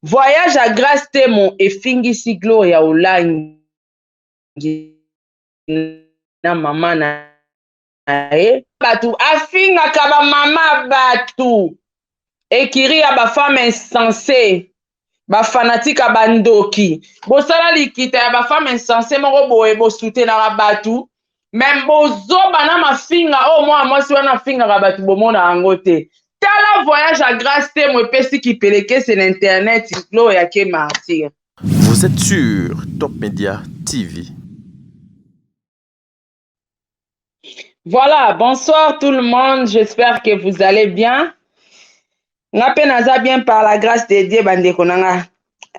Voyage ya Grace Temo efingisi Gloria Olangi na mama na ye. Batu afingaka ba mama batu ekiri ya ba femme insense ba fanatique ya ba ndoki bosala likita ya ba femme insense moko boye bosutenaka batu me bozoba na mafinga oyo mwana mwasi wana afingaka bato bomona yango te. Tala voyage ya Grace Temo epesi kipelekese na internet Gloria ke martyr. Vous êtes sur Top Media TV. Voilà, bonsoir tout le monde, j'espère que vous allez bien. Nga pe naza bien par la grâce de Dieu bandeko na nga.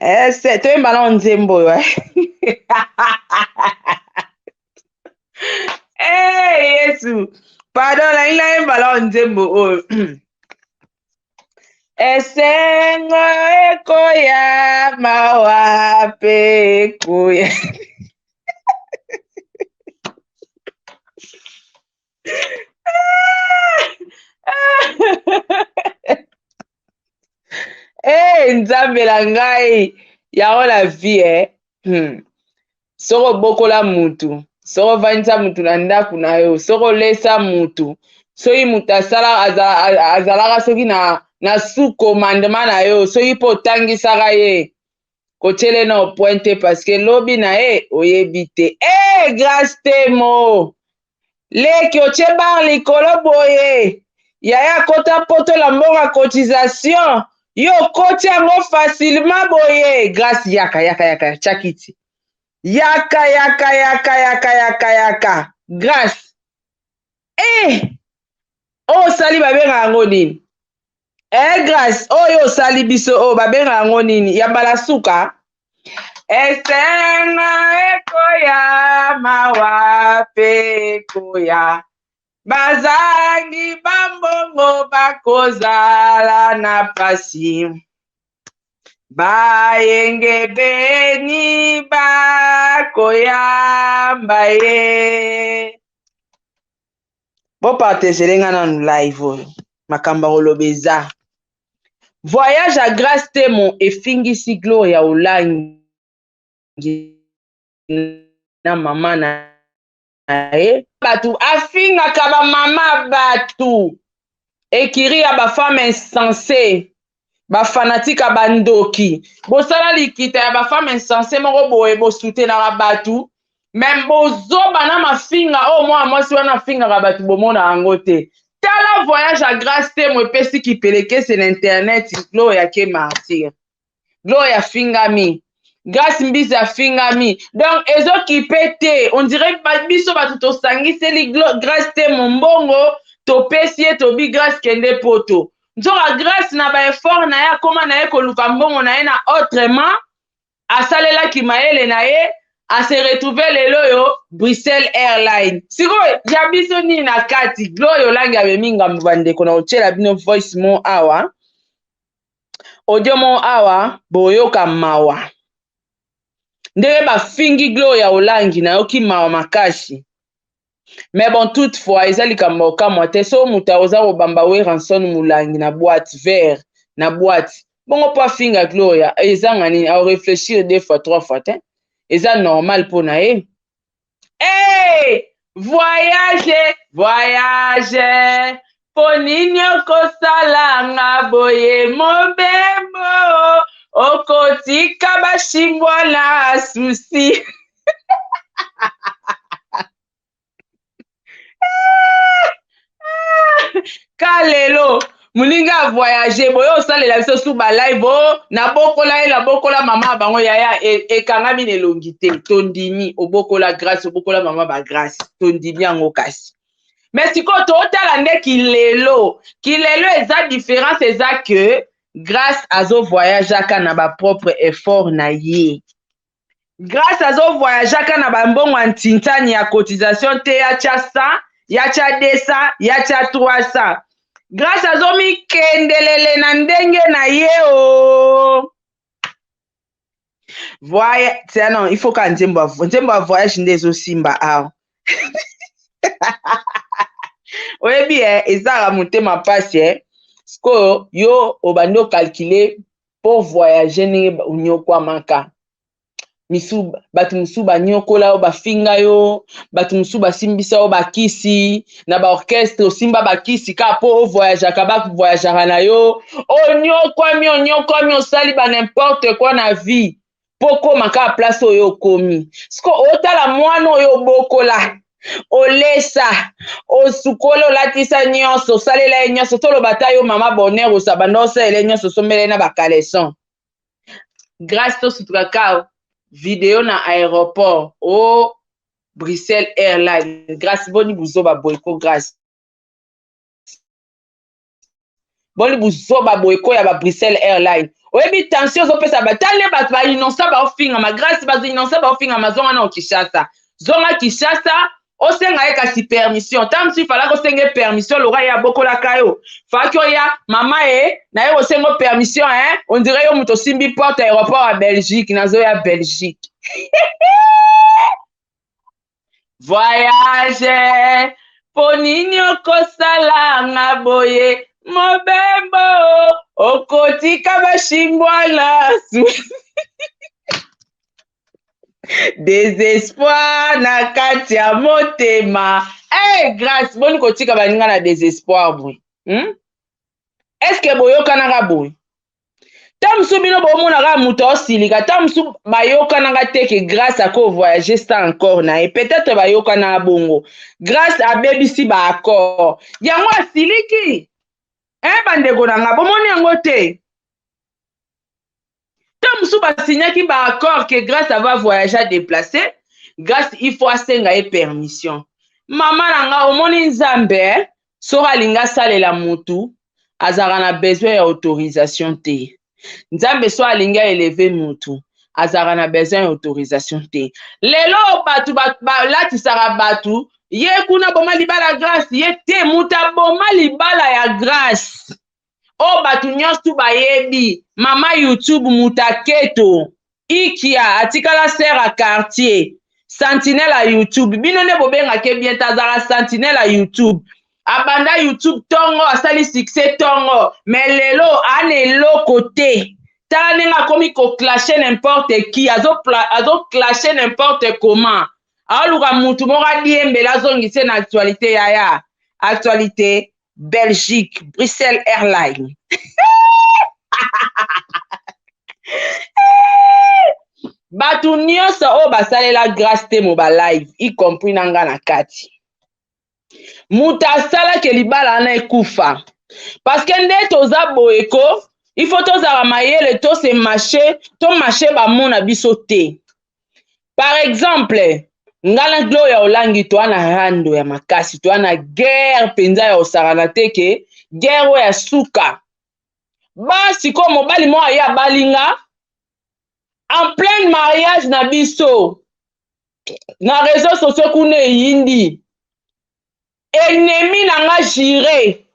Eh, toyemba nao nzembo oyo. Eh. Eh, Yesu. Pardon, nalingi nayemba nao nzembo oyo. Esengo ekoya mawa pe ekoya. Hey, nzambe na ngai yango la vie eh? Soki obokola mutu, soki ovandisa mutu na ndako na yo, soki olesa mutu, soki mutu asala azalaka soki na sous commandement na yo, soki mpe otangisaka ye, kotiele na point te parce que lobi na ye oyebi te. Hey, Grace Temo leki otie bar likolo boye, yaya akota poto la mbongo cotisation, yo okoti yango facilement boye. Grace yaka yaka yaka chakiti yaka yaka yaka yaka yaka yaka Grace eh osali babenga yango nini? Eh Grace oyo osali biso oyo babenga yango nini? Ya mbala suka esengo ekoya mawa pe ekoya bazangi bambongo bakozala na pasi bayengebeni bakoyamba ye. Bopartagele nga nanu live oyo makambo ya koloba eza voyage ya Grace Temo efingisi Gloria Olangi na mama na ye. Batu afingaka ba mama batu ekiri ya ba femme insense ba fanatique ya ba ndoki bosala likita ya ba femme insense moko boye bosutenaka batu me bozoba na mafinga oyo mwana mwasi wana afingaka bato bomona yango te. Tala voyage ya Grace Temo epesi kipelekese na internet Gloria ke martyr. Gloria afingami, Grace Mbizi afingami, donc ezokipe te. On dirait biso bato tosangiseli Grace Temo mbongo topesi ye tobi Grace kende poto. Nzoka Grace na ba effort na ye akoma na ye koluka mbongo na ye na autrement asalelaki mayele na ye a se retrouver lelo oyo Bruxelles Airline. Sikoyo ya biso nini na kati? Gloria Olangi amemi ngambo bandeko na kotiela bino voice mo awa. Audio mo awa boyoka mawa. Ndenge bafingi Gloria Olangi nayoki mawa makasi. Mais bon toutefois eza likambo ya kokamwa te so moto akoza kobamba Werrason mulangi na boîte verre na boîte bongo po afinga Gloria ezanga nini ao réfléchir deux fois trois fois te eza normal po na ye. Hey! Voyage voyage po nini okosala nga boye mobembo okotika bashimbwa na susi. Ka lelo moninga a voyage boye osalela biso su ba live o nabokola ye nabokola mama bango yaya ekangami na elongi te tondimi obokola Grace obokola mama ba Grace tondimi yango kasi mais sikoyo totala nde kilelo kilelo eza différence eza que Grace azo voyageaka na ba propre effort na ye. Grace azo voyageaka na ba mbongo ya ntintani ya cotisation te ya tia 100 ya tia 200 ya tia 300. Grace azomikendelele na ndenge na ye o. Voyage, tiens non, il faut ka nzembo nzembo ya voyage nde ezosimba awa. Oyebi eh, ezalaka motema pasi eh. Sikoyo yo obandi okalkule Mpo voyage ndenge onyokwamaka. Misu, bato mosusu banyokola yo, bafinga yo, bato mosusu basimbisa yo bakisi na baorchestre, osimba bakisi kaka mpo ovoyageaka, bavoyageaka na yo, onyokwami, onyokwami, osali ba n'importe quoi na vie mpo okóma kaka place oyo okomi. Siko otala mwana oyo obokola, olesa, osukola, olatisa nyonso, osalela ye nyonso, toloba ta yo mama Bonheur, osabanda osalela ye nyonso, osombela ye na bacaleçon. Grâce tosutuka ka video na aéroport o oh, Bruxelles Airline. Grâce, boni buzoba boye ko? Grâce, boni buzoba boye ko ya ba Bruxelles Airline? Oyebi tension ozopesa batali bato bainnocent baofingama. Grâce, bato innocent baofingama. Zonga na Kinshasa, zonga Kinshasa, osenga ye kasi permission. Ntango mosusu ifalaki osenge permission, loka ye abokolaka yo, faki oya mama ye na ye kosenga permission, hein? On dirait yo moto osimbi porte aéroport ya Belgique. Nazoya Belgique voyage. Mpo nini okosala nga boye? Mobembo okotika bashimbwana, désespoir na kati ya motema. Hey, Grâce, boni kotika baninga na désespoir boye, Est-ce boyokanaka boye? Ta mosusu bino bomonaka moto aosilika. Ta mosusu bayokanaka te ke Grâce akovoyage sans accord na ye. Peut-être bayokanaka bongo, Grâce abebisi baaccord yango, asiliki. Bandeko na nga, bomoni yango te? Ta mosusu basignaki baaccord ke Grâce ava voyage, adéplace Grâce, il faut asenga ye permission. Mama na nga, omoni Nzambe soki alingi asalela mutu, azalaka na besoin ya autorisation te. Nzambe so alingi aélever mutu, azalaka na besoin ya autorisation te. Lelo bato balatisaka bato ye kuna boma libala. Grâce ye te moto aboma libala ya Grâce oyo bato nyonso bayebi. Mama YouTube, moto aketo ikia, atikala sœur ya quartier, sentinelle ya YouTube. Bino nde bobengaki bien te, azalaka sentinelle ya YouTube. Abanda YouTube ntongo, asali succès ntongo, mais lelo ana eloko te. Tala ndenge akomi koclasher n'importe qui, azoclasher n'importe comment, aoluka mutu moko adiembela, azongise na actualité. Yaya, actualité Belgique, Bruxelles Airline. Bato nyonso oyo basalela Grâce te mo balive, y compris na nga na kati, moto asalaki libala wana ekufa, parce que nde toza boye ko, il faut tozala mayele, tose mâcher, tomâcher bamona biso te. Par exemple, nga na Gloria Olangi toa na rando ya makasi, toa na guerre mpenza ya kosakana te, ke guerre oyo ya suka. Ba sikoyo mobali moko aye abalinga en plein mariage na biso na réseau sociaux kuna, eyindi. Ennemi na nga jire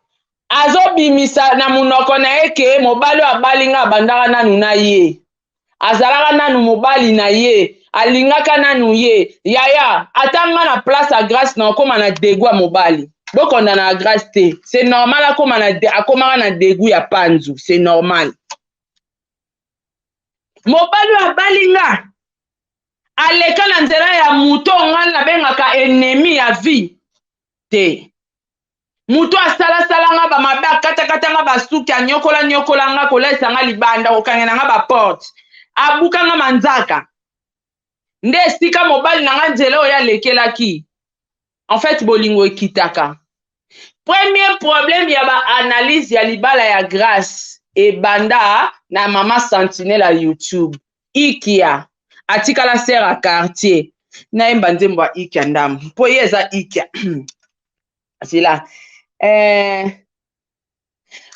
azobimisa na monoko na ye ke mobali oyo abalinga abandaka nanu na ye, azalaka nanu mobali na ye, alingaka nanu ye. Yaya, ata nga na place ya Grâce, na okóma na dégoût ya mobali. Bokondana na Grâce te, c'est normal akóma na akomaka na dégoût ya panzu, c'est normal. Mobali oyo abalinga aleka na nzela ya moto ngai nabengaka ennemi ya vie te, moto asalasala nga bamabe, akatakata nga basuki, anyokola nyokola nga, kolesa nga libanda, kokangela nga baporte, abuka nga manzaka. Nde esika mobali na nga nzela oyo alekelaki, en fait bolingo ekitaka. Premier problème ya baanalyse ya libala ya Grâce ebanda na mama sentinelle ya YouTube Ikia, atikala sœur ya quartier. Nayemba nzembo ya Ikia ndambo mpo ye eza Ikia zela.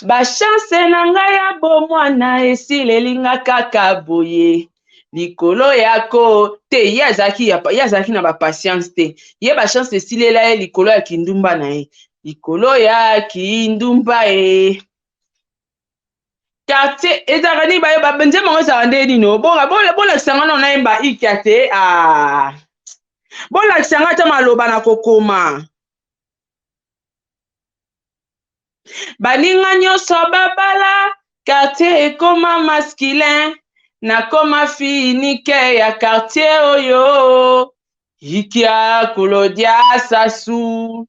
Bachance na ngai ya bomwana esilelinga kaka boye likolo yako te. Ye azalaki na bapatience te. Ye bachance esilela ye likolo ya kindumba na ye, likolo ya kindumba ye. Quartier ezalaka nini? Bayeba nzembo yango ezalaka nde nini? Bolakisa nga nano, nayemba Ikia te. Ah. Bolakisa nga ata maloba na kokoma. Baninga nyonso babala. Quartier ekoma masculin, nakoma fille unique ya quartier oyo. Ikia Kulodia Sassou.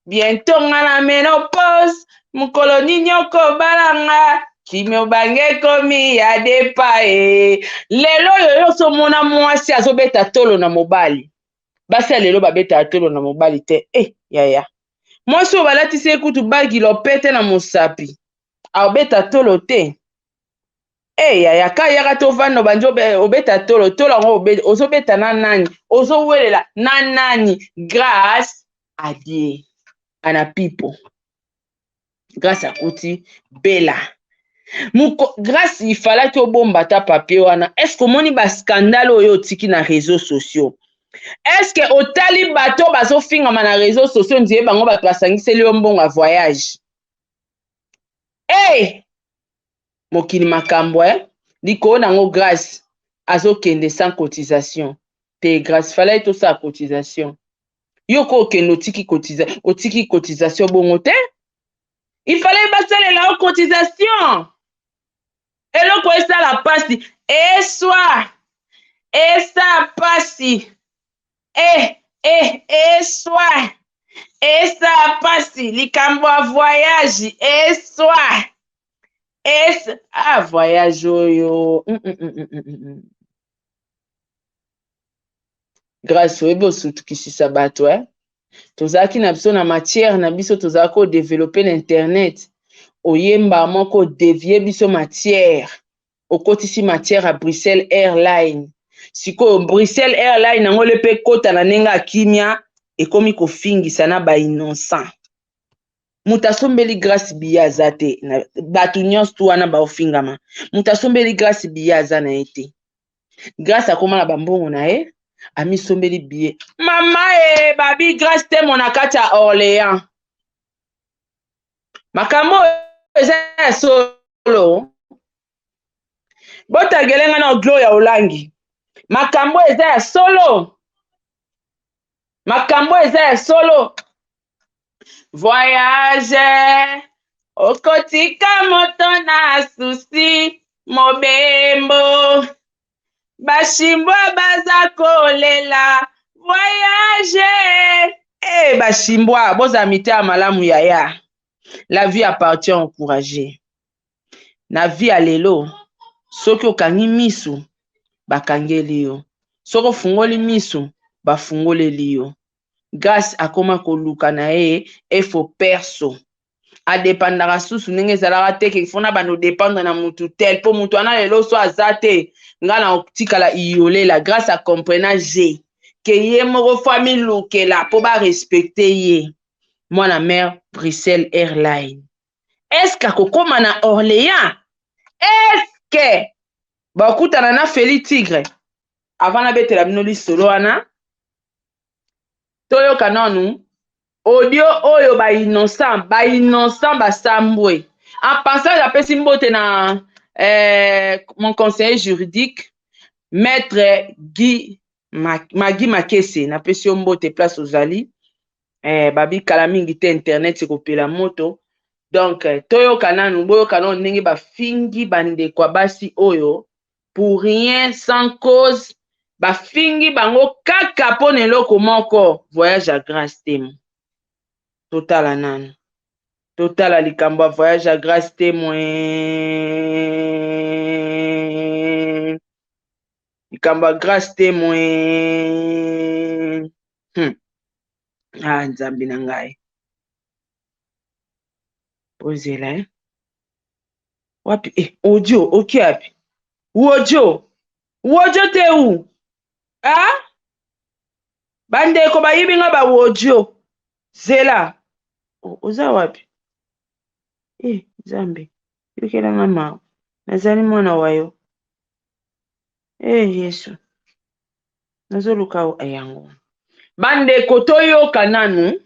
Bientôt nga na menopause, mokolo nini okobala nga? Kimio bange ekomi ya depa e. Lelo oyo yo osomona mwasi azobeta tolo na mobali. Basi ya lelo babetaka tolo na mobali te. Eh, yaya. Mwasi oyo balatisi ye kutu bagi lopete na mosapi. Abeta tolo te. Eh, yaya, ka yaka tovanda obandi obeta tolo. Tolo yango ozobeta na nani? Ozowelela na nani? Grâce à Dieu. Ana pipo. Grâce akuti Bella. Muko, Grâce il fallait obomba ta papier wana. Est-ce que omoni ba scandale oyo otiki na réseaux sociaux? Est-ce que otali bato bazofingama na réseaux sociaux ndie bango bato basangiseli yo mbongo ya voyage? Hey! Mokili makambo eh? Likolo nango Grâce azokende sans cotisation. Te Grâce fallait tosala cotisation. Yo ko okende otiki otiki cotisation bongo te? Il fallait basalela yo cotisation. Eloko esala pasi eswa esa pasi eh eh eswa esa pasi likambo ya voyage eswa es ah voyage oyo Grâce oyebi osutukisisa bato eh? Tozalaki na biso na matière na biso, tozalaki kodevelope na internet. Oyemba moko odevie biso matière, okotisi matière ya Bruxelles Airline. Sikoyo Bruxelles Airline yango le mpe ekota na ndenge ya kimia, ekomi kofingisa na ba innocent. Moto asombeli Grâce biye aza te, bato nyonso tu wana baofingama. Moto asombeli Grâce biye aza na ye te. Grâce akoma na bambongo na ye, amisombeli biye. Mama e babi Grâce temo na kati ya Orléans. Makambo eza ya solo. Botagele nga na Gloria Olangi. Makambo eza ya solo. Makambo eza ya solo. Voyage okotika moto na susi mobembo bashimbwa baza kolela voyage eh bashimbwa bozala mitema malamu yaya. La vie appartient au courageux. Na vie ya lelo soki okangi misu bakangeli yo, soki ofungoli misu bafungoleli yo. Grâce akoma koluka na ye efo perso adepandaka susu ndenge ezalaka te ke fona bando dépendre na mutu tel po mutu wana lelo so aza te nga na otikala iyolela. Grâce a comprena g ke ye moko fo amilukela po ba respecte ye. Mwana mère Bruxelles Airline est-ce que akokoma na Orléans? Est-ce que bakutana na Feli Tigre? Avant nabetela bino lisolo wana, toyoka nanu audio oyo ba innocent, ba innocent basambwe. En passant, apesi mbote na mon conseiller juridique maître Guy Magi Makese, napesi yo mbote place ozali. Babi kala mingi te internet ekopela moto. Donc toyoka nanu, boyoka nanu ndenge bafingi bandeko ya basi oyo pour rien sans cause. Bafingi bango kaka mpona eloko moko, voyage ya Grâce Temo. Totala nanu, totala likambo ya voyage ya Grâce Temo, likambo ya Grâce Temo. Ah nzambe na ngai, ozela eh? Wapi audio oki wapi? Wojo wojo te u ah? Bandeko bayibi nga ba wojo, zela oza wapi? Nzambe yokela nga mawa, nazali mwana wa yo. Yesu, nazoluka yango. Bandeko toyoka nanu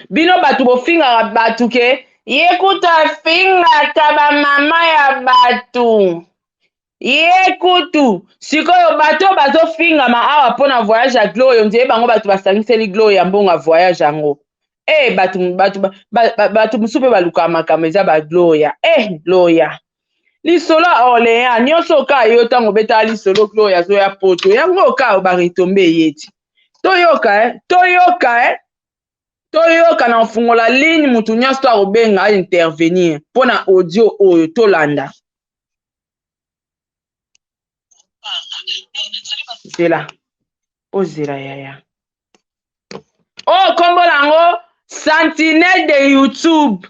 bino bato bofingaka bato ke ye kutu afingaka bamama ya bato, ye kutu sikoyo bato bazofingama awa mpona voyage ya Gloria, nzeye bango bato basangiseli Gloria mbongo ya voyage yango. Eh bato bato bato mosusu mpe balukaka makambo eza ba Gloria. Eh Gloria. Lisolo ya Orléans nyonso ka yo ntango obetaka lisolo Gloria azoya poto yango ka ba retombe eye ti. Toyoka eh, toyoka eh. Toyoka na ofungola ligne mutu nyonso to akobenga a intervenir mpo na audio oyo tolanda. Zela. Ozela yaya. Oyo kombo nango sentinelle de YouTube.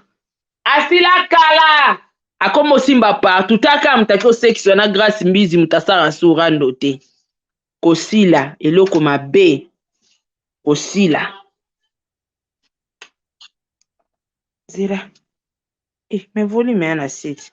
Asila kala. Akoma osimba partout. Taka moto aki osekiswa na Grace Mbizi moto asala su rando te. Kosila eloko mabe. Kosila. Zela. Eh, mais volume ya na site.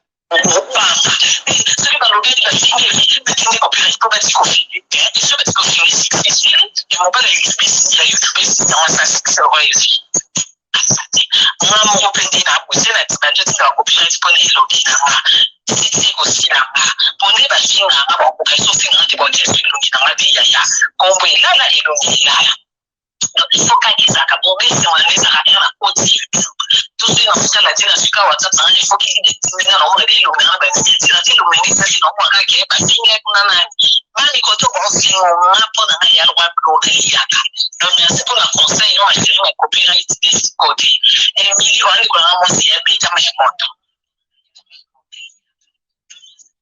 Nga moko mpe nde na buse na bandi otinda ba copyright mpo na elongi na nga succès ekosila nga mpo nde bafinga nga bakoka esi ofinga nga te baotia esi elongi na nga te yaya kombo elala elongi elala. Donc il faut kaka ezalaka bobesengo na nga ezalaka heure na koti YouTube to soki na kosala te na suka WhatsApp na nga il faut que etindi nga na omona elongi na nga ba miniature ata elongi na nga eza te na omona kaka ke bafinga ye kuna nani bani koto baofinga nga mpo na nga ya roi blo naliyaka. Donc merci mpo na conseil yo ma chérie na copyright esikote Emilie wana ndeko na nga mwasi ya betama ya moto.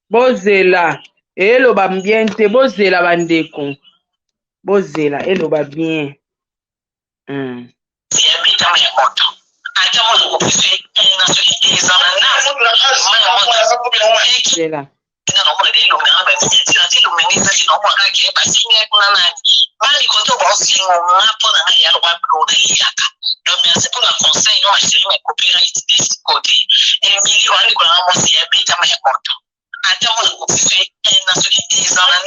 Bozela eloba bien te bozela bandeko. Bozela eloba bien. Zela. Ata mwana kokufa na soki eza na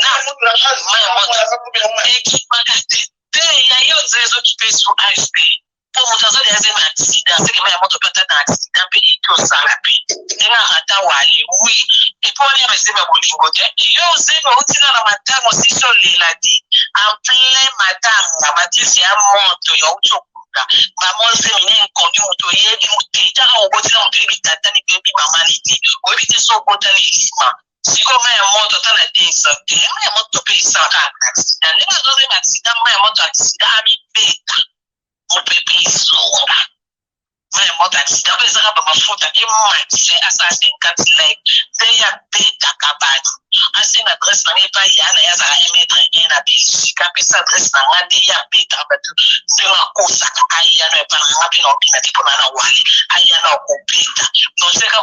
na ekipaka te te ya yo nzela ezokipe su age te mpo moto azolia zema accident seke mai ya moto mpe ata na accident mpe eki osala mpe ndenge arata wale wi epo wana ya bazemi ya bolingo te yo zemi outina na matanga osisi olela te en plein matanga matisi ya moto ya outi okunda mama zemi ne inconnu moto oyebi te kaka oboti na moto oyebi tata ni mpe oyebi mama ni te oyebi te so obotani elima sikoyo mai ya moto ata na 2 ans te mai ya moto mpe esalaka accident ndenge azozema accident mai ya moto accident amibeta mopepe ezonga mai ya moto accident mpe ezaka bamafuta ematise asala 50 leg nde ye abetaka bato asenga adresse na ngai epai ya na ye azala 1 mètre 1 na Belgique apesa adresse na ngai nde ye abetaka bato ndenge akosaka aya na epai na ngai mpe na obima te mpo na na wale aya na okobeta nonseka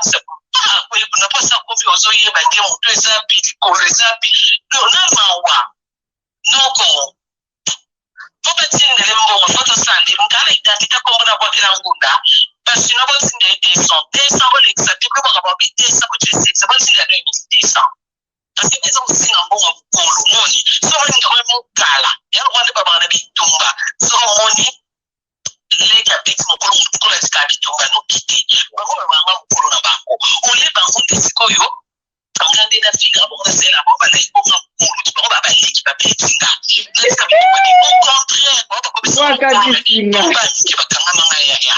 na mpasi akomi ozoyeba te moto eza pi likolo eza pi na mawa noko mpo batindele mbongo fo tosala nde moto ana identité kombo na bwakela ngunda basino botindele 200 200 bolekisa te bilobaka babi 200 botie 700 botindela no emili 200 parce que eza kosenga mbongo ya mokolo moni soki omoni moto akomi mokala ya lokola nde babaka na bitumba soki omoni leki abeti mokolo mokolo atikaka bitumba noki te bango babanga mokolo na bango olie bango nde sikoyo nga nde nafinga bango nasela bango balaki bonga mokolo ti bango babaleki babeti nga natika bitumba te au contraire bango bakomisa mokolo bamike bakangama nga yaya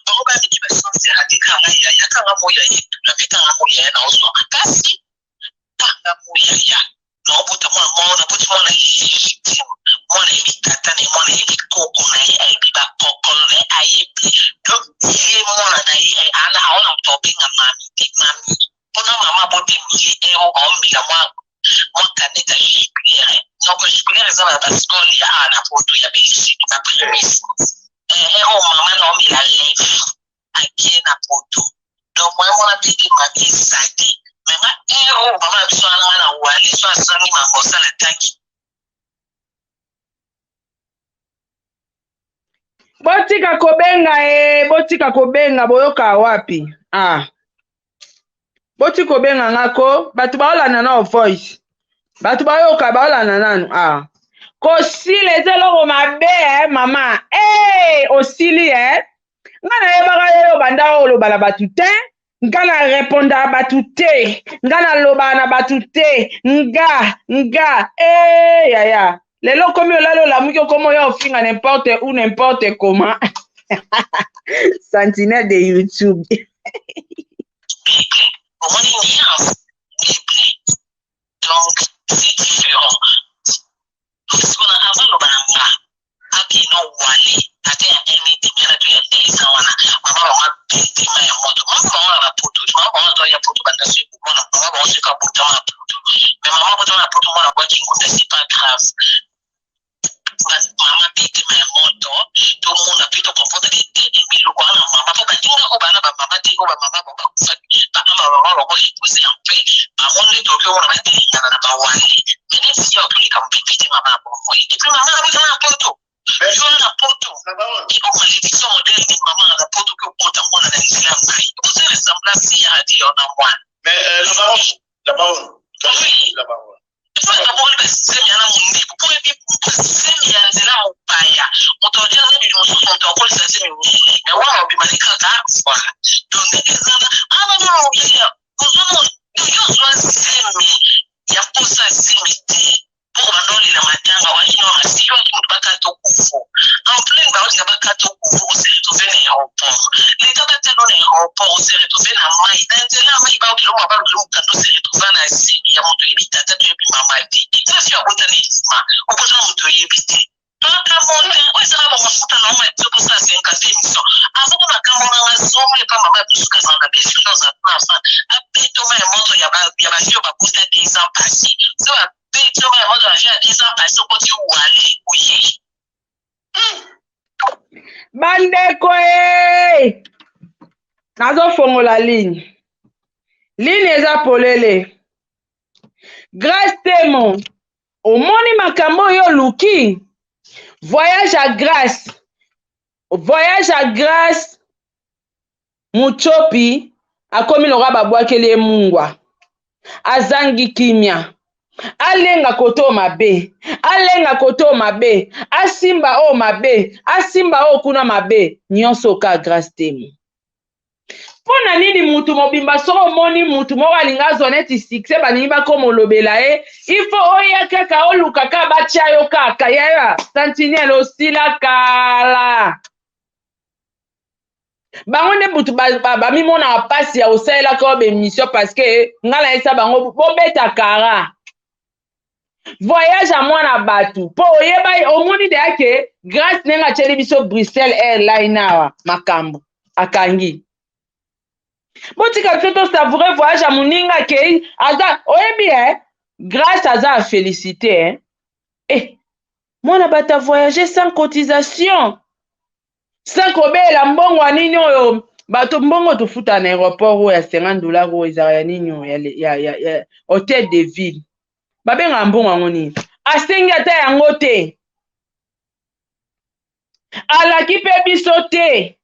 bango bamiki basanzera te kanga yaya kanga moyaya etula mpe kanga moyaya na ozwa makasi kanga moyaya naobota mwana moko naboti mwana légitime mwana ayebi tata na ye mwana ayebi koko na ye ayebi bakokolo na ye ayebi donc ye mwana na ye ana aona moto aobenga mami te mami mpona mama abote mili ero aomela mwa mwa kanete ya jupiler donc jupiler eza na baskole ya awa na poto ya Belgique na primis ero mama na omela lèvre ake na poto donc moyen mwana bete mami eza te me nga ero mama na biso wana nga na wale so asangi mambosa na tangi. Botika kobenga e, botika kobenga, boyoka wapi? Ah. Botika kobenga nga ko, bato baolanda na voice. Bato bayoka baolanda nanu. Ah. Kosila eza eloko mabe eh, mama. Eh, osili eh. Nga nayebaka yo yo banda oloba na bato te. Nga na répondaka bato te. Nga nalobaka na bato te. Nga, nga, eh, yaya. Lelo okomi olali olamuki okomi oya ofinga n'importe où n'importe comment. Sentinelle de YouTube. Bible. Omoni nuance? Bible. Donc, c'est différent. Sikoyo avant loba na nga akino wale ata ya un et demi wana to ya 2 ans wana mama bango abeti mai ya moto. Mama bango na bapoto, mama bango azoya poto banda soki komona mama bango soki abotama na poto, mais mama abotama na poto, mwana abwaki ngunda, c'est pas grave. Mama abeti mai ya moto, tomona mpe tocomprendre ke te emi eloko wana mama mpo baninga oyo bana bamama te, oyo bamama bango bakufaki, baama bamama bango repose en paix, bango nde tokoki omona batelengana na bawale. Mais neti yo akoleka mopepe te, mama ya bomoi, et puis mama abotama na poto, yo na poto eko malédiction modèle nini? Mama na poto oki okota mwana na nzela mai, oza ressemblance ya adi yo na mwana. Mais la baronne, la baronne, Oui. la baronne. Babongoli basemi yana mondibu mpo yebi basemi ya nzela mopaya, moto atia zemi mosusu, moto akolisa zemi mosusu, mais wana obimali kaka. Voilà, donc ndenge ezana ana nano ozwa yo ozwa zemi ya posa zemi te mpo kobanda olela matanga wakino na siki waki moto bakata okufu en plein, baolinga bakata okufu, ose retrouve na aéroport, leta batalo na aéroport, ose retrouve na mai, na nzela ya mai, baokilo mwa balokilo mokanda, ose retrouve na zemi ya moto oyebi tata to oyebi mama te, etrafi abotana elima obotana moto oyebi te. Makambo te oyo ezaka bamafuta na oma etio tosala 50 émission avant ko makambo nanga zongo epa mama ya mosuka azala na Belgique, aza na fa abetoma ya moto ya bafio babota 2 ans passé, so babetoma ya moto ya bafio ya 2 ans passé, okoti wale oye. Bandeko e, nazofongola ligne, ligne eza polele. Grâce Temo, omoni makambo oyo oluki, voyage ya Grâce, voyage ya Grâce Muchopi akomi lokola babwakeli ye mungwa, azangi kimia, alenga kote oyo mabe, alenga kote oyo mabe, asimba oyo mabe, asimba oyo kuna mabe, nyonso ka Grâce Temo. Mpo na nini mutu mobimba, soki omoni mutu moko alingi azwa neti succès, balingi bakoma olobela ye, il faut oya kaka oluka kaka batya yo kaka yaya sentinelle? Osila kala. Bango nde butu bamimonaka mpasi ya kosalelaka oyo baémission, parce que ngai nayesa bango bobeta kara voyage ya mwana bato, mpo oyeba omoni deya ke Grâce ndenge atieli biso Bruxelles Airline awa, makambo akangi. Botika biso tosavourer voyage ya moninga akei aza oyebi e Grâce aza afélicité eh? Eh, mwana bato avoyage sans cotisation, sans kobelela mbongo ya nini oyo bato mbongo tofuta na aéroport oyo ya 50 $ oyo ezalaka ya nini oyo ya hôtel de ville, babengaka mbongo yango nini? Asengi ata yango te, alaki mpe biso te.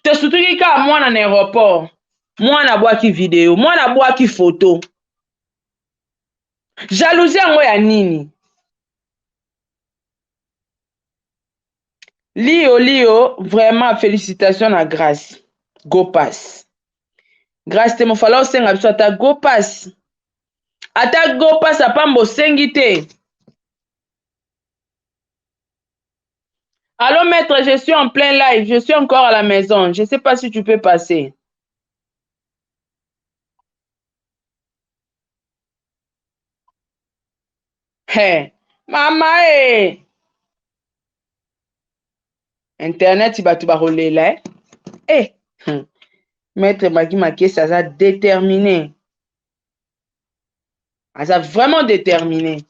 Tosutuki kaka mwana na aéroport, mwana abwaki video, mwana abwaki foto. Jalousie yango ya nini? Lio lio, vraiment félicitation na Grâce. Go pass, Grâce te mofala osenga biso ata go pass, ata go pass apamba osengi te. Allô maître, je suis en plein live, je suis encore à la maison. Je sais pas si tu peux passer. Hey, mama eh. Internet bato bakolela eh. Eh. Maître Maki Makesi aza déterminé. Aza vraiment déterminé.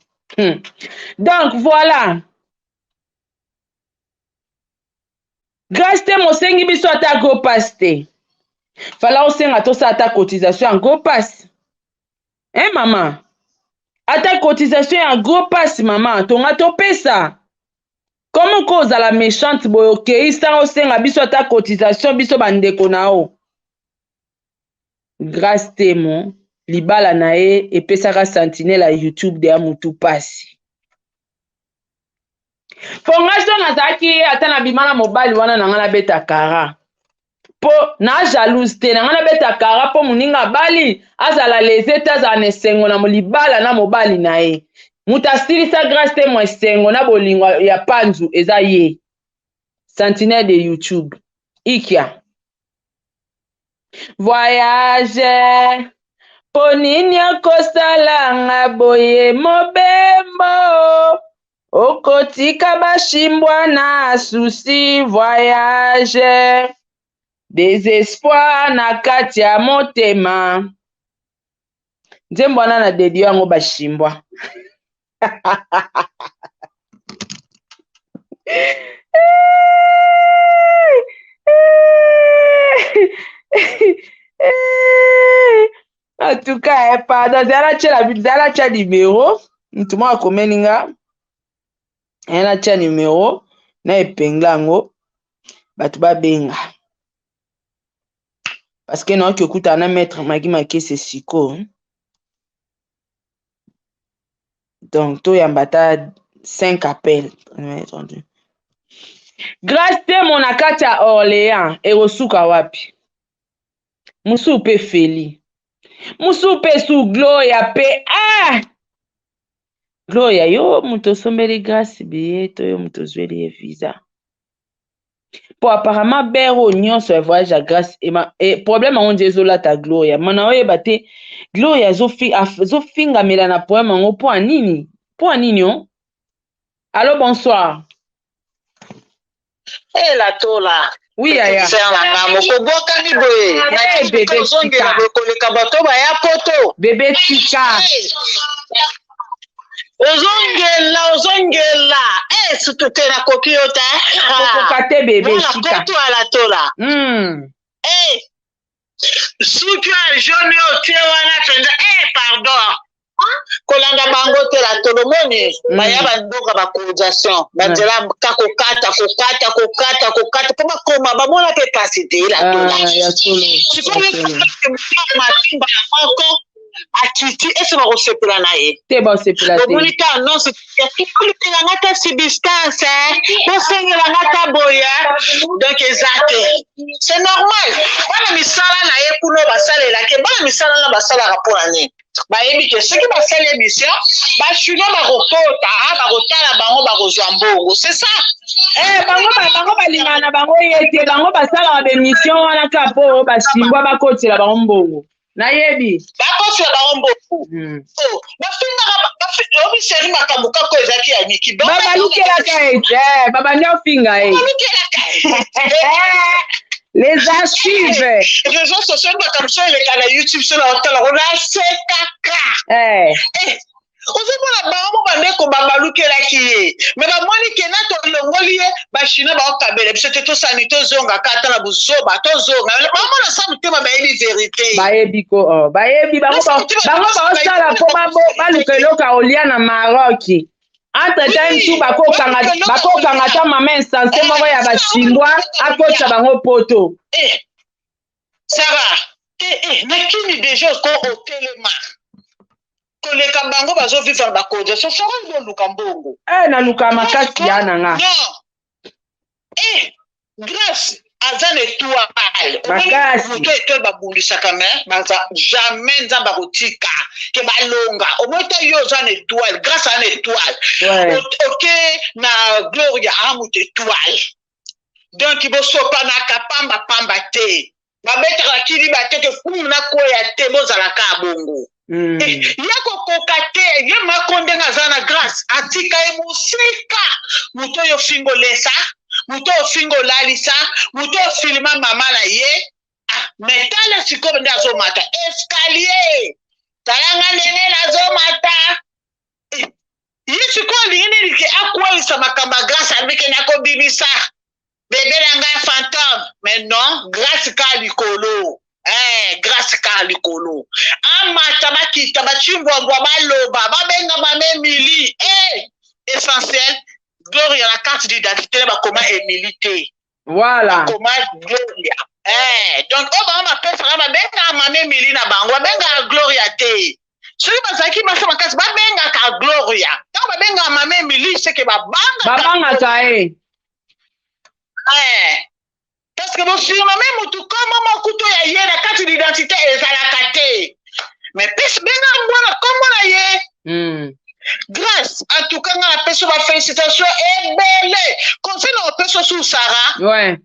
Donc voilà. Grâce te mosengi biso ata go pass te. Fala osenga tosala ata cotisation ya go pass. Eh mama? Ata cotisation ya go pass, mama, tonga topesa. Comment ko ozala méchante boye, okei sans osenga biso ata cotisation, biso bandeko na yo? Grâce Temo, libala na ye epesaka sentinelle ya YouTube de ya mutu pasi. Mpo ngai so nazalaki ata na bima na mobali wana na ngai, nabeta kara mpo na jalouse te na ngai, nabeta kara mpo moninga abali azala leze te, azala na esengo na libala na mobali na ye. Moto asilisa Grâce Temo esengo na bolingo ya panzu eza ye. Sentinelle de YouTube. Ikia. Voyage. Po nini okosala nga boye mobembo? Okotika bashimbwa na souci voyage. Désespoir na kati ya motema. Nzembo wana na dedio yango bashimbwa. En tout cas, eh, pardon, zala tia numéro, mutu moko akomeli nga, zala tia numéro na epengla yango bato babenga. Parce que naoki okutana na maître Magi Makese siko. Donc toyamba ata 5 appels. Grâce Temo na kati ya Orléans ekosuka wapi? Musu pe Feli. Musu pe su Gloria pe ah! Gloria yo moto osombeli Grâce billet to yo moto ozweli ye visa. Po apparemment bero nyonso ya voyage ya Grâce e problème yango nde ezolata Gloria. Mana oyeba te Gloria azofingamela na problème yango po anini? Po anini oh? Allô, bonsoir. Eh la tola. Oui, yaya. Sœur na nga moko bwakami boye. Eh, bébé ozongela tika. boye koleka bato baya poto. Bébé tika. Ozongela, ozongela. Eh, surtout te nakoki yo te. Kokoka te bébé Mwana tika. poto ya la tola. Eh, suki ya jaune oyo tie wana mpenza. Eh, pardon. Kolanda bango te la tolomoni baya bandoka ba cotisation banzela ka kokata kokata kokata kokata mpo bakoma bamona mpe pasi te la tola. Ya solo. Sikoyo matimba moko akiti ese bakosepela na ye Te basepela te. Omoni te annonce olukelanga ta substance bosengelanga ta boye, donc eza te, c'est normal. Bana misala na ye kuna basalelaki, bana misala na basalaka mpona nini? Bayebi ke soki basali émission, bachinois bakokota, bakotala bango, bakozwa mbongo, c'est ça. Eh, bango balingaka na bango ye te, bango basalaka baémission wana kaka mpo bashimbwa bakotela bango mbongo. Nayebi. Bakotela bango mbongo. Bafingaka obi seri makambo kaka oyo ezalaki ya miki. Babalukelaka ye te, babandi ofinga ye. Balukelaka ye. Les archives. Réseaux sociaux, makambo so eleka na YouTube, so na otala ngo nasekaka. Ozomona bango mo bandeko babalukelaki ye, me bamoni ke na tolongoli ye, bachinois baokabela biso te, tosani tozonga ata na buzoba, tozonga bamona sa motema, bayebi vérité. Bayebi ko, oh, bayebi bango baosala mpo baluka eloko ya kolia na Maroc. Entre temps tu bakokanga ata mama insensé moko ya bashimbwa akotisa bango poto. Sara te, nakini déjà ko otelema koleka bango bazovivre na bacotisation, soko boluka mbongo. Eh, naluka makasi ya na nga. Non, eh, Grâce aza na étoile. Makasi. Moto étoile babundisaka, me baza jamais Nzambe akotika ke balonga. Omoi ta yo oza na étoile, Grâce aza na étoile. Oke na Gloria aa moto étoile, donc bosopanaka pamba pamba te, babetaka kili bateke kumu nakwea te, bozalaka ya bongo. Ye kokoka te, ye mako ndenge aza na Grâce, atika ye mosika. Moto oyo finga olesa, moto oyo finga olalisa, moto oyo filma mama na ye. Ah, me tala sikoyo nde azomata escalier, talanga ndenge nazomata. Ye sikoyo alingi nini? Ke akweyisa makambo ya Grâce, alobike nakobimisa bebe na ngai fantôme, mais non, Grâce ka likolo. Eh, Grâce ka likolo, amata bakita bacimbwambwa, baloba babenga mama Emili. Eh, essentiel Gloria na carte d'identité bakoma Emili te. Voilà. Bakoma Gloria. Eh, donc oyo bango bapesaka, babengaka mama Emili na bango, babengaka Gloria te. Soki bazalaki basa makasi, babengaka Gloria. Ntango babengaka mama Emili, seke babangaka. Babangaka ye. Eh, parce que bosurnomme motu kombo mokuto ya ye na kati d'identité ezalaka te, mais pesi benga mbwana kombo na ye. Grâce, en tout cas, nga napesi yo bafélicitation ebele. Conseil na opesi yo su, Sara,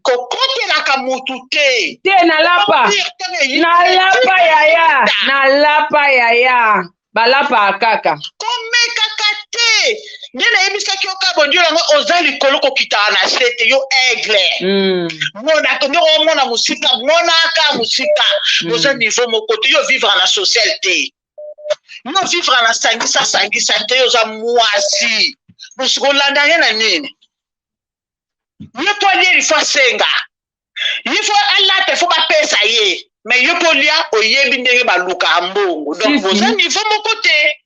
kokotelaka mutu te. Te, nalapa, nalapa yaya, nalapa yaya, balapaka kaka. Komekaka te. Nde nayebisaki yo ka bondio yango, oza likolo, kokitaka na se te. Yo aigle, monaka ndenge omona mosika, monaka mosika. Oza niveau moko te. Yo vivre na social te, yo vivre na sangisa sangisa te. Yo oza mwasi, kolanda ye na nini? Ye mpo alia, il faut asenga. Ye faut alata, faut bapesa ye. Mais yo mpo lia, oyebi ndenge balukaka mbongo. Donc boza niveau moko te.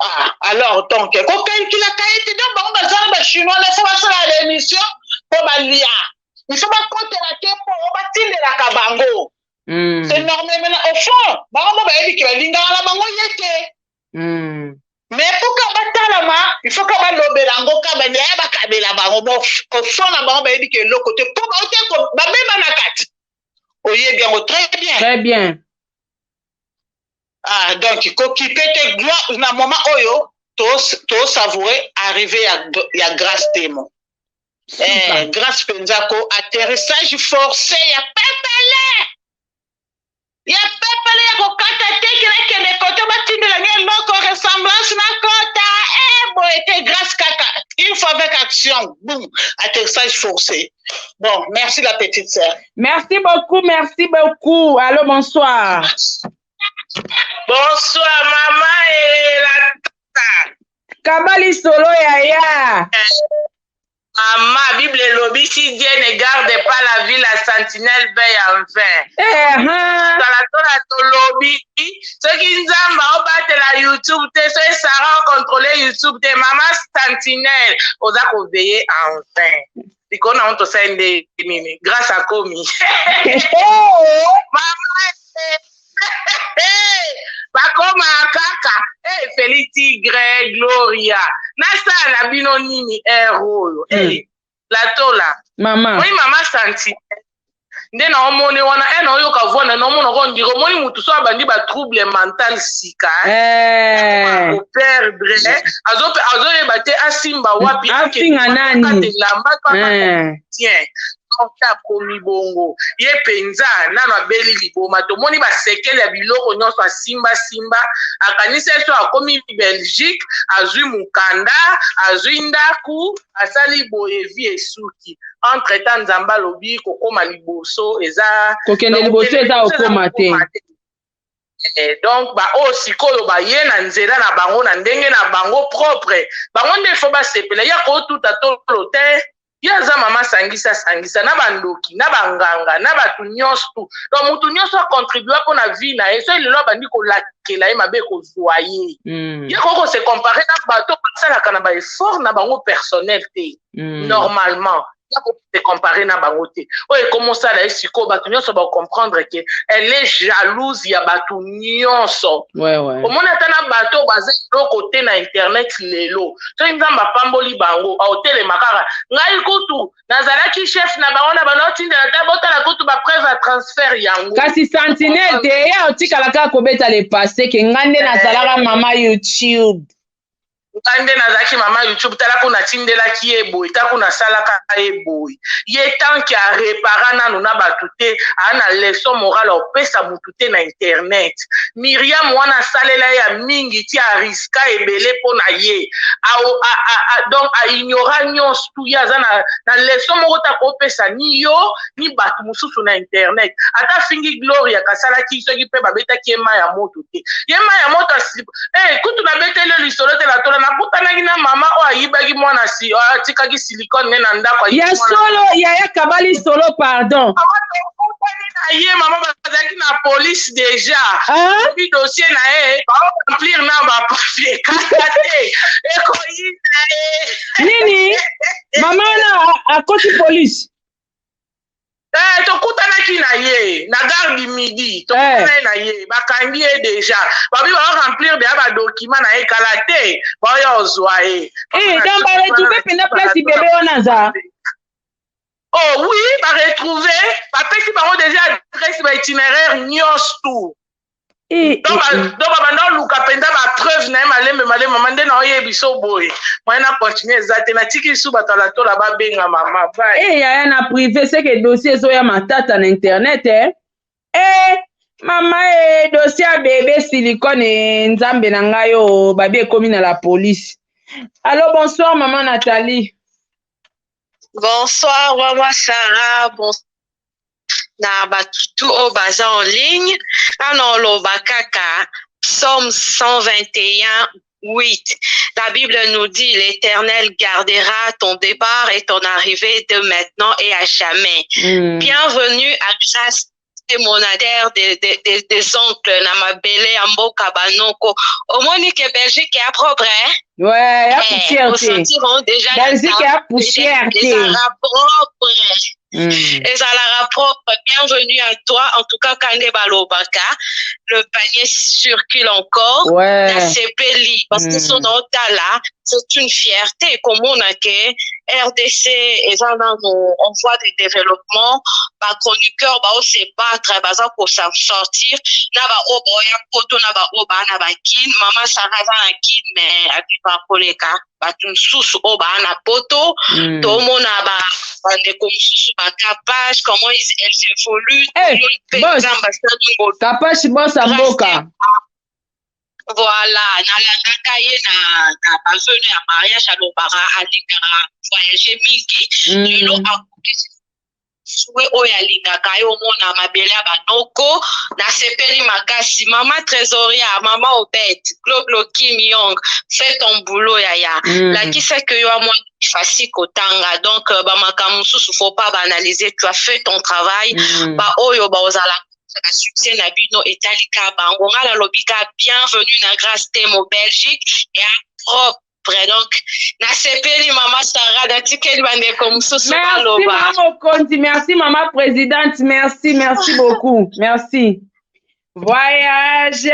Ah, alors donc kokalkulaka ye te. Donc bango baza na bachinois na, faut basala l'émission mpo balia, il faut bakotela te mpo batindelaka bango. C'est normal. Maintenant, au fond, bango mo bayebi ke balingaka na bango ye te. Mais mpo ka batalama, il faut ka balobela yango, ka baya bakabela bango. Bon, au fond na bango bayebi ke eloko te, mpo baote babeba na kati. Oyebi yango très bien. Très bien. Ah, donc kokipe te. Gloire na moment oyo tosavoure arrivé ya Grâce Temo. Grâce mpenza ko atterrissage forcé ya pepele, ya pepele, ya kokata te. Kelakende kote batindela nge eloko ressemblance na kota boye te. Grâce kaka une fois avec action, boum, atterrissage forcé. Bon, merci la petite sœur. Merci beaucoup, merci beaucoup. Allô, bonsoir. Bonsoir mama Elata. Kabali solo yaya. Mama, Bible elobi: si Dieu ne garde pas la ville, la sentinelle veille en vain. Tala tola, tolobi soki Nzambe aobatela YouTube te, soki Sara ocontrôle YouTube te, mama sentinelle oza koveiller en vain. Likolo nango tosali nde nini? Grâce akomi mama, bakoma kaka Feli Tigre Gloria. Nasala na bino nini ere oyo? Latola. Mama. Oyi mama sentinelle nde na omoni wana na oyoka voix na omona ko ndire omoni mutu so abandi batrouble mental sika, koperdre, azoyeba te asimba wapi. Afinga nani? Elamba tien akomi bongo. Ye mpenza nano abeli liboma. Tomoni basekele ya biloko nyonso asimbasimba, akanisi so akomi Belgique, azwi mokanda, azwi ndaku, asali boye, vie esuki. Entre temps Nzambe alobi kokóma liboso eza kokende liboso eza okóma te. Donc baoyo sikoyo baye na nzela na bango, na ndenge na bango propre, bango nde faut basepela. Ya kotuta tolo te. Ye aza mama sangisa sangisa na bandoki, na banganga, na bato nyonso tu. Donc motu nyonso acontribua mpo na vie na ye. So lelo abandi kolakela ye mabe, kozwa ye. Ye koki kose comparer na bato basalaka na baeffort na bango personnel te. Normalement ya kose comparer na bango te. Oyo ekomosala ye sikoyo, bato nyonso bacomprendre ke elle est jalouse ya bato nyonso. Omoni ata na bato baza eloko te na internet lelo, soki Nzambe apamboli bango, aotelema kaka. Ngai kutu nazalaki chef na bango, na bano otindela ta, botala kutu bapreuve ya transfert yango. Kasi sentinelle te, ye otikala kaka kobeta le passé ke ngai nde nazalaka mama YouTube. Ngai nde nazalaki mama YouTube, tala kuna natindelaki ye boye, tala kuna asalaka ye boye. Ye tant que arepara nanu na bato te, aa na leçon morale opesa motu te na internet. Miriam wana asalela ye ya mingi, ti ariska ebele mpo na ye, donc aignora nyonso tu. Ye aza na leçon moko ta kopesa ni yo ni bato mosusu na internet. Ata afingi Gloria, kasalaki soki mpe babetaki ye mai ya moto te, ye mai ya moto. Kutu nabeteli yo lisolo te, natola nakutanaki na mama oyo ayibaki mwana, si atikaki silicone ne na ndako. Ya solo yaya, kabali solo, pardon. Tokutani na ye, mama bazalaki na police déjà bi dossier na ye, baoremplir na bapapier kaka te, ekoyina ye. Nini, mama wana akoti police? Tokutanaki na ye na gare du Midi, tokutanaki na ye, bakangi ye déjà, babi baoremplir deya badocument na ye, kala te baoya ozwa ye. Donc baretrouve mpenza place bebe wana aza? Oh oui, baretrouve, bapesi bango déjà adresse, baitinéraire nyonso tu. Donc babanda oluka mpenza bapreuve na ye malembe malembe. parler, mama, nde na oyebi so boye. Moyen na continuer eza te. Natiki lisusu bato ya latola babenga mama. Bye. Eh yaya, na privé, c'est que dossier ezoya matata na internet, eh. Eh mama, e dossier ya bébé Silicone, e Nzambe na ngai oyo babi ekomi na la police. Allo, bonsoir maman Nathalie. Bonsoir maman Sarah, bonsoir na bato oyo baza en ligne. Ana oloba kaka Psaume 121 8. La Bible nous dit: l'Éternel gardera ton départ et ton arrivée de maintenant et à jamais. Bienvenue à Grâce monadaire des oncles na mabele ya mboka banoko. Omoni ke Belgique ya propre, hein? Ouais, ya poussière te. Déjà Belgique ya poussière te. Ezalaka propre. Ezalaka propre. Bienvenue à toi. En tout cas, kande balobaka, le panier circule encore. Nasepeli parce que son otala, c'est une fierté komona ke RDC eza nano en voie de développement. Bachroniqueur bao se battre, baza kosa sortir na baoyo baoya poto, na baoyo baa na bakine. Mama Sara aza na Kine, mais abiba koleka bato mosusu oyo baa na poto. Tomona bandeko mosusu, bakapage, comment elles évoluent. Hey, boss. Kapashi, boss ya mboka. Voilà, nalandaka ye na bavenu ya mariage. Alobaka alingaka voyage mingi. Lelo akokisi souhait oyo alingaka ye, omona mabele ya banoko. Nasepeli makasi. Mama Trésoria, mama Obet Gloglo Kim Yong, fais ton boulot yaya. Lakisa ke yo amoni facile kotanga. Donc bamakambo mosusu, faut pas banaliser. Tu as fait ton travail. Baoyo baozala na succès na bino, etali ka bango. Nga nalobi ka bienvenue na Grâce Temo. Belgique ya propre. Donc nasepeli, mama Sara. Natikeli bandeko mosusu. Merci. Baloba. Mama mokonzi, merci mama présidente, merci, merci beaucoup, merci. Voyage,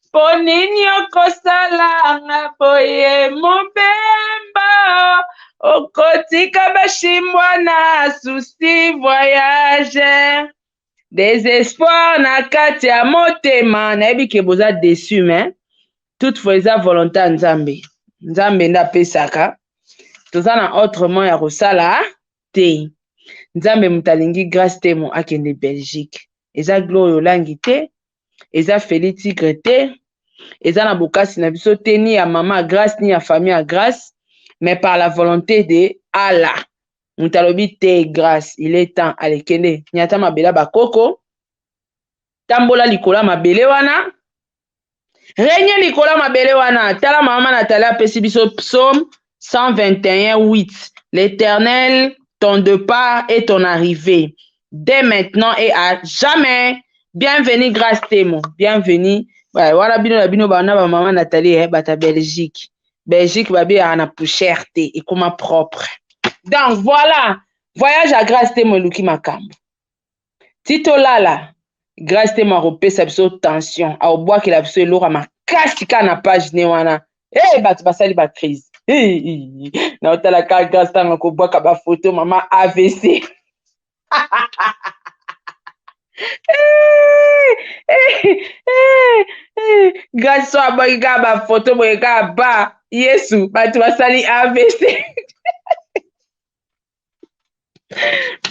mpo nini okosalanga boye? Mobemba, okotika bashimbwa na souci. Voyage, désespoir na kati ya motema. Nayebi ke boza déçu, mais toutefois eza volonté ya Nzambe. Nzambe nde apesaka, toza na autrement ya kosala te. Nzambe moto alingi Grâce Temo akende Belgique. Eza Gloire Olangi te, eza Feli Tigre te, eza na bokasi na biso te, ni ya mama Grâce, ni ya famille ya Grâce, mais par la volonté de Allah. Moto alobi te: Grâce, il est temps, alekende nyata mabele bakoko, tambola likolo ya mabele wana, règne likolo ya mabele wana. Tala, mama Nathalie apesi biso Psaume 121 8: l'Éternel, ton départ et ton arrivée, dès maintenant et à jamais. Bienvenue Grâce Temo, bienvenue. Wana bino na bino bana bamama Nathalie, eh, bata Belgique. Belgique babeyaka na poussière te, ekoma propre. Donc voilà, voyage à Grâce Temo eluki makambo. Ti tolala, Grâce Temo akopesa biso tension, akobwakela biso eloko ya makasi kaka na page ne wana. E bato basali bacrise. Naotala kaka Grâce ntango akobwaka bafoto, mama, AVC. Grâce so abwaki kaka bafoto boye kaka ba Yesu, bato basali AVC.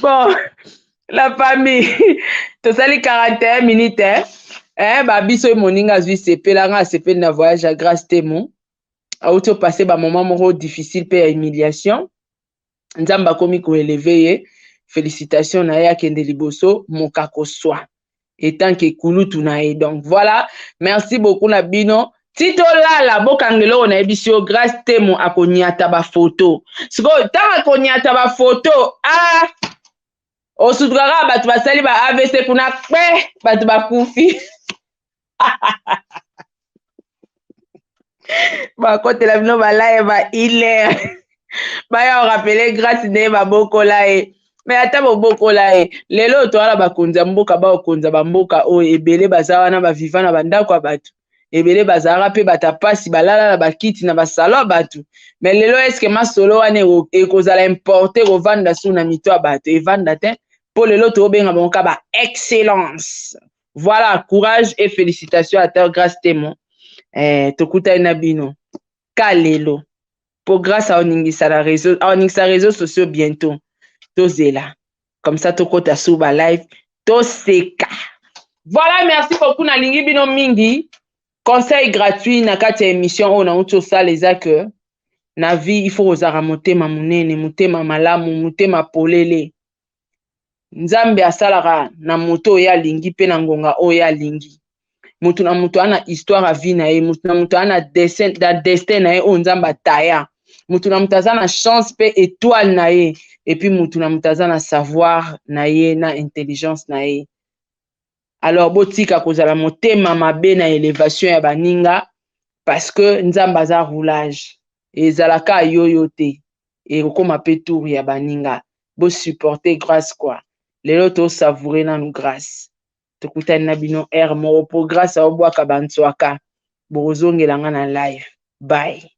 Bon, la famille, tosali 41 minutes, eh? Eh, babiso moninga azwi sepelanga, asepeli na voyage ya Grâce Temo. Auti opase bamoment moko difficile mpe ya humiliation. Nzambe akomi koélever ye. Félicitation na ye, akende liboso mokako swa etant que kulutu na ye. Donc voilà, merci beaucoup na bino. Ti tolala, bokanga eloko nayebisi yo: Grâce Temo akoniata bafoto. Sikoyo ntango akoniata bafoto, ah, osutukaka bato basali ba AVC kuna kpe, bato bakufi, bakotela bino balaye ba ilere, baya orappeler Grâce nde babokola ye. Me ata bobokola ye, lelo towana bakonzi ya mboka, baokonza bamboka oyo ebele baza wana, baviva na bandako ya bato ebele, bazalaka mpe bato pasi, balala na bakiti na basalo ya bato. Me lelo eske masolo wana ekozala importe, kovanda su na mito ya bato? Evanda te, mpo lelo tobenga bango ka ba excellence. Voilà, courage et félicitations à ta Grâce Temo. Tokutani na bino ka lelo po Grâce aoningisa na réseau, aoningisa réseaux sociaux bientôt. Tozela comme ça, tokota sur ba live, toseka. Voilà, merci beaucoup, nalingi bino mingi. Conseil gratuit na kati ya émission oyo nauti osala eza que na vie, il faut kozala motema monene, motema malamu, motema polele. Nzambe asalaka na moto oyo alingi mpe na ngonga oyo alingi. Moto na moto aza na histoire ya vie na ye, moto na moto aza na destin, na destin na ye oyo Nzambe ataya. Moto na moto aza na chance mpe étoile na ye, et puis moto na moto aza na savoir na ye, na intelligence na ye. Alors botika kozala motema mabe na élévation ya baninga, parce que Nzambe aza roulage, ezalaka yoyo te, ekokóma mpe tour ya baninga. Bosupporte Grâce quoi. Lelo tosavoure nanu Grâce. Tokutani na bino aire moko po Grâce aobwaka bantswaka, bokozongela nga na live. Bye.